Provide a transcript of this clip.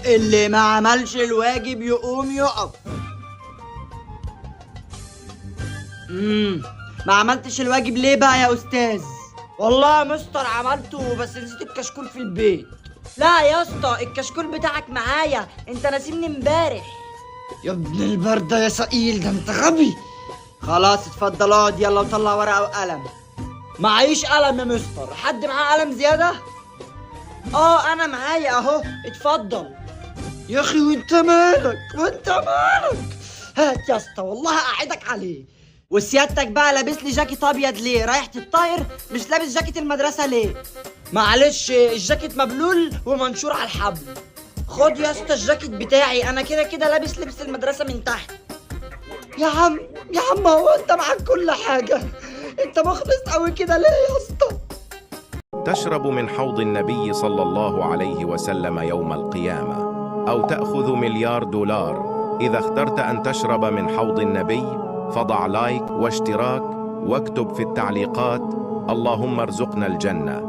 اللي ما عملش الواجب يقوم يقف. ما عملتش الواجب ليه بقى يا استاذ؟ والله يا مستر عملته بس نسيت الكشكول في البيت. لا يا اسطى الكشكول بتاعك معايا، انت ناسيني امبارح. يا ابن البردة يا سئيل، ده انت غبي. خلاص اتفضل اقعد يلا وطلع ورقة وقلم. معيش قلم يا مستر، حد معاه قلم زيادة؟ اه انا معايا اهو، اتفضل. يا اخي وانت مالك؟ وانت مالك؟ هات يا اسطى والله اقعدك عليه. وسيادتك بقى لابس لي جاكيت ابيض ليه؟ رايح تتطاير؟ مش لابس جاكيت المدرسة ليه؟ معلش الجاكيت مبلول ومنشور على الحبل. خد يا اسطى الجاكيت بتاعي، انا كده كده لابس لبس المدرسة من تحت. يا عم يا عم هو انت معاك كل حاجة، انت مخلص قوي كده ليه يا اسطى؟ تشرب من حوض النبي صلى الله عليه وسلم يوم القيامة، أو تأخذ $مليار. إذا اخترت أن تشرب من حوض النبي فضع لايك واشتراك واكتب في التعليقات اللهم ارزقنا الجنة.